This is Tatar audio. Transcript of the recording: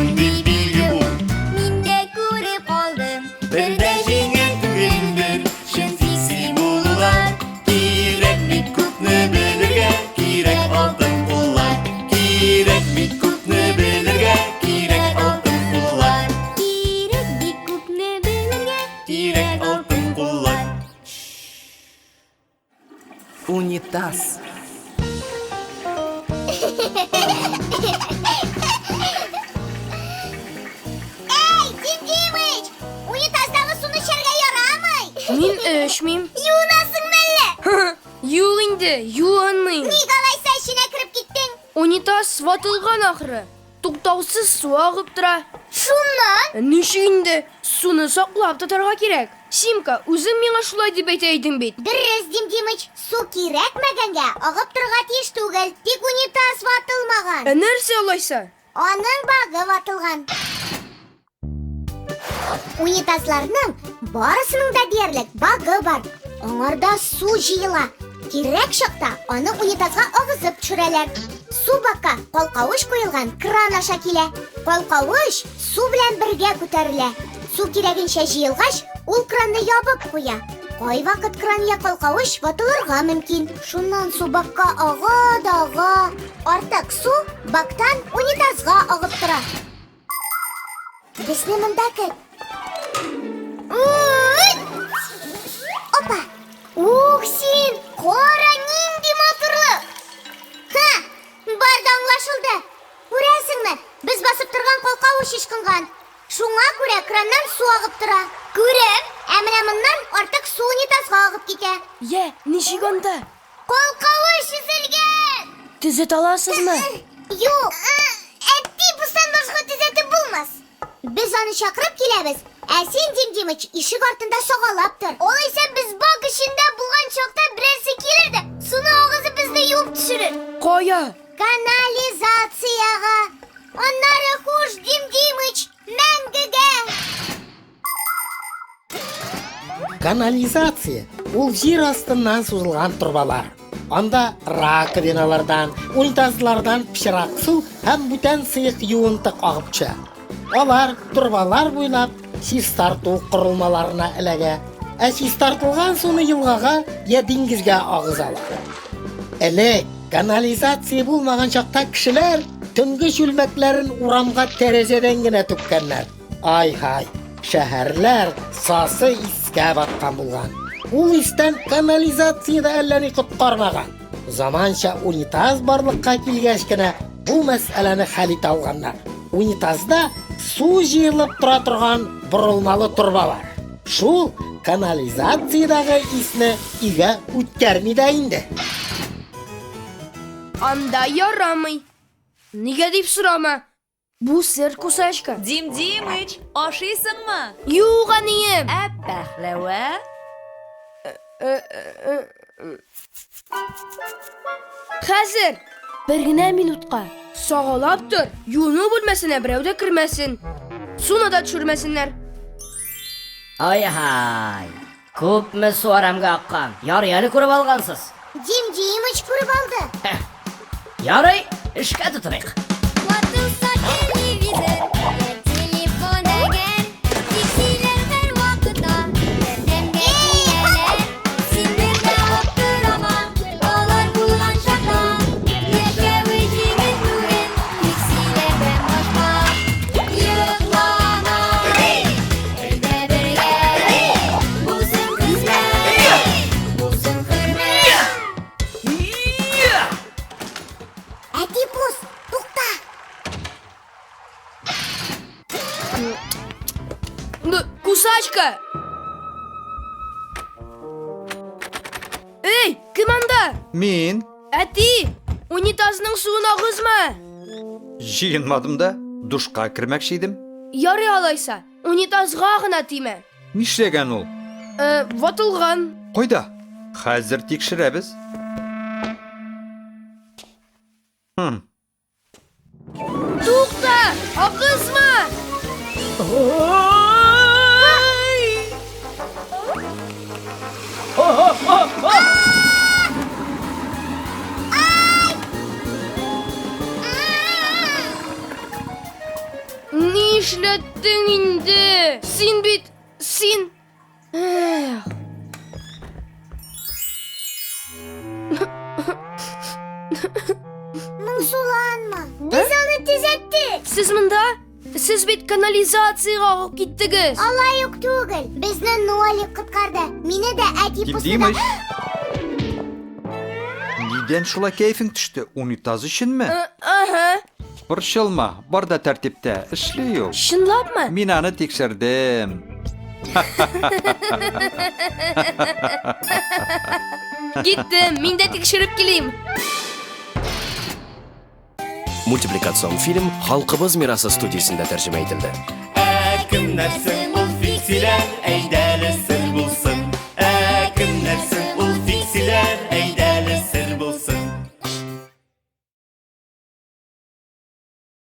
Шундый билге бу. Мин дә күреп алдым. Бер дә җиңел түгелдер чын фикси булулар. Кирәк бит күпне белергә, кирәк алтын куллар. Кирәк бит күпне белергә, кирәк алтын куллар. Кирәк бик күпне белергә, Кирәк алтын куллар. Унитаз. Эй, Дим Димыч! Унитаздагы суны эчәргә ярамый! Мин эчмим. Юынасың мәллә? Юк инде, юынмыйм. Ник алайса эченә кереп киттең? Унитаз ватылган ахры. Туктаусыз су агып тора. Шуннан? Ничек инде? Суны саклап тотарга кирәк. Симка, үзең миңа шулай дип әйтә идең бит. Дөрес, Дим Димыч, су кирәкмәгәнгә агып торырга тиеш түгел. Тик унитаз ватылмаган. Ә нәрсә алайса? Аның багы ватылган. Унитазларның барысының да диярлек багы бар. Аңарда су җыела. Кирәк чакта аны унитазга агызып төшерәләр. Су бакка калкавыч куелган кран аша килә. Калкавыч су белән бергә күтәрелә. Су кирәгенчә җыелгач, ул кранны ябып куя. Кайвакыт кран я калкавыч ватылырга мөмкин. Шуннан су бакка ага да ага. Артык су бактан унитазга агып тора. Безне монда көт. Уй! Опа! Ух син! Кара нинди матурлык! Ха! Бар да аңлашылды. Күрәсеңме? Без басып торган калкавыч ычкынган. Шуңа күрә краннан су агып тора. Күрәм. Ә менә моннан артык су унитазга агып китә. Йә, ничек анда? Калкавыч өзелгән! Төзәтә аласызмы? Юк, әти бустан башка төзәтеп булмас. Без аны чакырып киләбез, ә син, Дим Димыч, ишек артында сагалап тор. Алайса без бак эчендә булган чакта берәрсе килер дә, суны агызып безне юып төшерер. Кая? Канализациягә. Аннары хуш, Дим Димыч, мәңгегә. Канализация ул җир астыннан сузылган торбалар. Анда раковиналардан, унитазлардан пычрак су һәм бүтән сыек юынтык агып төшә. Алар торбалар буйлап чистарту корылмаларына эләгә. Ә чистартылган суны елгага я диңгезгә агызалар. Элек канализация булмаган чакта кешеләр төнге чүлмәкләрен урамга тәрәзәдән генә түккәннәр. Ай-һай, шәһәрләр сасы искә баткан булган. Ул истән канализация дә әллә ни коткармаган. Заманча унитаз барлыкка килгәч кенә бу мәсьәләне хәл итә алганнар. Унитазда су җыелып тора торган борылмалы торба бар. Шул канализациядәге исне өйгә үткәрми дә инде. Анда ярамый. Нигә дип сорама. Бу сер, кусачка. Дим Димыч, ашыйсыңмы? Юк, әнием. Ә пәхләвә? Хәзер бер генә минутка сагалап тор. Юыну бүлмәсенә берәү дә кермәсен. Суны да төшермәсеннәр. Ай-һай! Күпме су арамга аккан. Ярый әле күреп алгансыз. Дим Димыч күреп алды. Ярый, эшкә тотыныйк. Ватылса телевизор, я телефон әгәр, Тиксиләр һәрвакытта, ярдәмгә киләләр. Син бер дә аптырама, алар булган чакта, Яшәве җиңел түгел, Тиксиләрдән башка. Йоклана, әйдә бергә, булсын хезмәт, булсын хөрмәт. Әти пус, тукта. Кусачка! Эй, кем анда? Мин. Әти, унитазның суын агызма. Җыенмадым да, душка кермәкче идем. Ярый алайса, унитазга гына тимә. Нишләгән ул? Э, ватылган. Кайда? Хәзер тикшерәбез. Хм. Тукта! Агызма! Нишләттең инде? Син бит, син... Эх. Моңсуланма. Без аны төзәттек. Сез монда? Сез бит канализациягә агып киттегез. Алай ук түгел. Безне Нолик коткарды. Мине дә әти Дим посуда. Димыч. Нидән шулай кәефең төште? Унитаз өченме? Э, Ага. Борчылма, бар да тәртиптә, эшли ул. Чынлапмы? Мин аны тикшердем. Киттем, мин дә тикшереп килим. Мультипликацион фильм Халкыбыз мирасы студиясендә тәрҗемә ителде. Ә кемнәр соң ул фиксиләр? Әйдә.